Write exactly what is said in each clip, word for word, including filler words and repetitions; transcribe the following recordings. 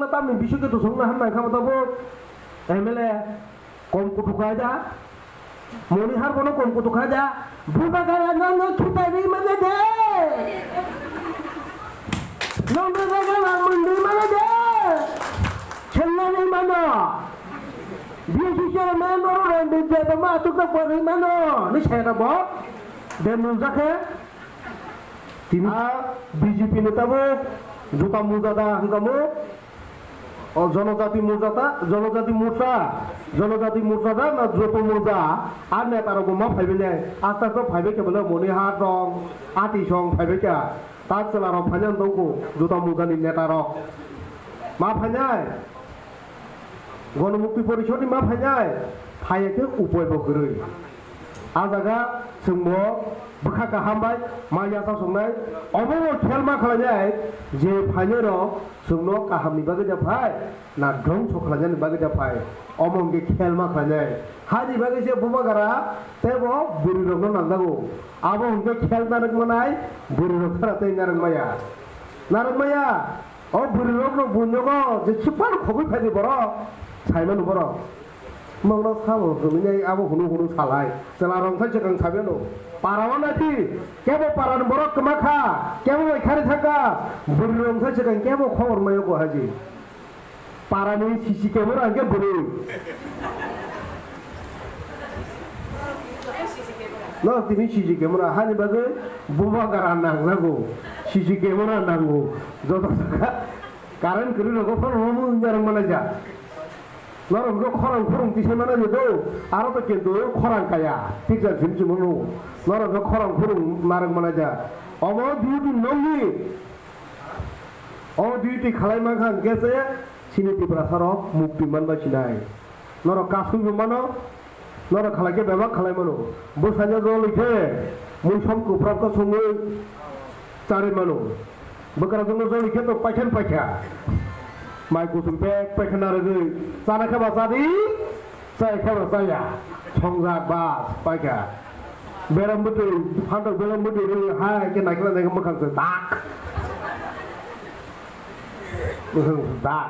Tamni bisingtwi tusukna hamna kha tabuk M L A kom kutuk khai da. Moni har bono kom kutuk khai da. Bubagra nang no khitai ri mane de. Nang no jaga la mundi mane de. Chenna ni mano. B C C chairman oro Ranjit Debbarma aswk ta kwrwi mano. Ni sai da bo. De nung jakhe. Tini a B J P ni tabuk juta muja da hwnkha mo. O Jonojati Morcha ta, Jonojati Morcha, Jonojati Morcha da na joto Morcha, a neta rok bo ma phaibai nai, aste aste phaibai khe bole Moni ha tong, ati song phaibai kha, ta chwla rok phaina nungkho, juta Morcha ni neta rok ma phainai, Gonomukti Porishod ni ma phainai, phaiya khe upai bo kwrwi. A jaga chwngbo bwkha kaham bai ma yachak songnai, obo bo khel ma khlainai je phainai rok chwngno kaham ni bagwi da phai na dhongso khlainani bagwi da phai, omo hwnkhe khel ma khlainai. Haini bagwi se Bubagra tei bo bwrwi rokno nangjago, abo hwnkhe khel narwk manai bwrwi rok sara tei narwk maya, narwk maya. O bwrwi rok no buino go je chipar khogwi phaidi borok, sai mano borok. Mokno sabo hwnwi abo hunu hunu salai. Chwla rok sai chwkang sabi no. Para o naidi, kebo para ni borok kwma kha, kebo bai khari thangkha. Bwrwi rok sai chwkang kebo khobor mayo go haji. Para ni C C camera hwnkhe bwrwi. No, tini C C camera hani bagwi Bubagra nangjago, C C camera nango, joto saka current kwrwi rogo phano romo wngya rwng manaija. Norok hwnkhe khorang khurung tisai manaija do, aro to kintu khorang kaya, picture film chimo no, norok hwnkhe khorang khurung narwk manaija. Omo duty nokni, o duty khalai mankha hwnkhe se chini Tiprasa rok mukti manbai sinai. Norok kasui bo mano, norok khalai khe bebak khalai mano. Bwsanya joli khe muisom kwprap khe songwi charwi mano. Bwkrajwkno joli khe to paikhan paikha. Mai kuchum pek paikha narwgwi chana khe ba chadi, chaya khe ba chaya. Songjak bas paikha. Beram bwtwi, phantok beram bwtwi rwi hai khe naikla naikla mwkhang se dak. Mwkhang se dak.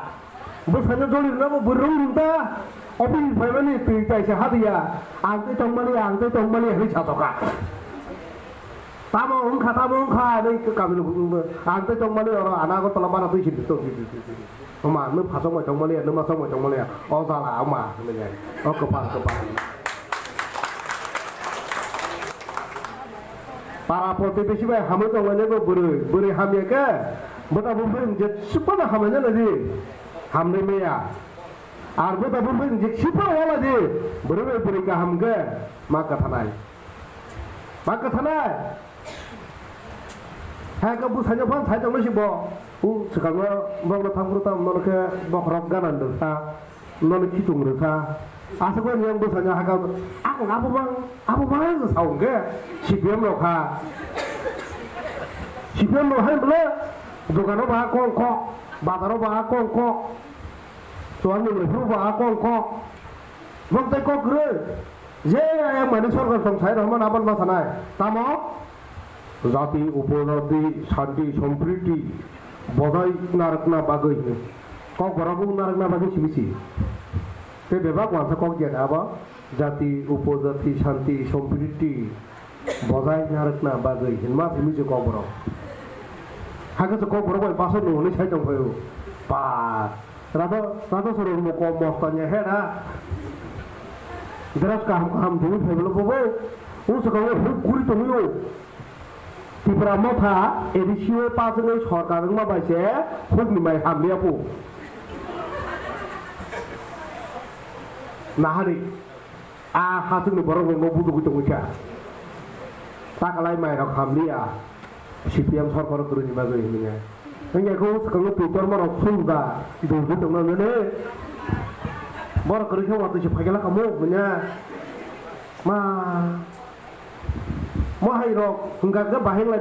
Bwskango joli rwna bo bwrwng rwng ta, office phaimani twi kaisa hadiya, ang tei tongmani, ang tei tongmani hinwi sasoka. Tamo wngkha, tamo wngkha, hinwi kami rok wngkha, ang tei tongmani oro ana Agartala bara twi sindi tong sindi sindi. Oma, nwng phasok bai tongmani ya, nwng masok bai tongmani ya, o jala, oma, hinwi ya, o kwpal, kwpal. Para protibesi bai hamwi tongmani bo bwrwi, bwrwi hamya khe, bwta buphang je sipano hamya nai di. Hamrwi maya. Ar bo tabuk bai jik sipa wala di. Bwrwi bai bwrwi kaham khe ma kwthanai. Ma kwthanai. Hai khe bwsai no phang thai tongno si bo. U swkango bokno thang phuru tamo nono khe bokhorok gana rwkha. Nono khitung rwkha. Aswk bai yang bwsai no hakha. Ako abo bang, abo bang sa hwnkhe C P M rok kha. C P M rok hai bwle dogano ba kong kok, bazaro ba kong kok. Chuwang ni loi phuru bo a kong kok. Bok tei kok kwrwi. Je ayang mani sorkar tong sai rw mano aboni ma sanai. Tamo? Jati, upojati, shanti, sompriti, bojai narwkna bagwi hino. Kokborok bo narwkna bagwi simi si. Tei bebak wansa kok ya abo. Jati, upojati, shanti, sompriti, bojai narwkna bagwi hinma simi se kokborok. Hakhe se kokborok bai basa nungni sai tong phaio. Ba, rado, rado sorok mo kom mosta nya he da. Dress kaham kaham dui phai bolo bobo. O swkango huk guri tongwio. Tipra motha A D C o pachwngwi sorkar wngma bai se hukni mai hamliya pu. Nahari. A hachwkni borok rokno budugwi tongwi kha. Takalai mairok hamliya, C P M sorkaro kwrwini bagwi hinwi. Wngya khe swkango twi torma rok phung da, dulgwi tongna nene. Borok kwrwi khe watwi se phaikhe lakha mo, manya. Ma, mo hai rok hwnkha khe bahai lai.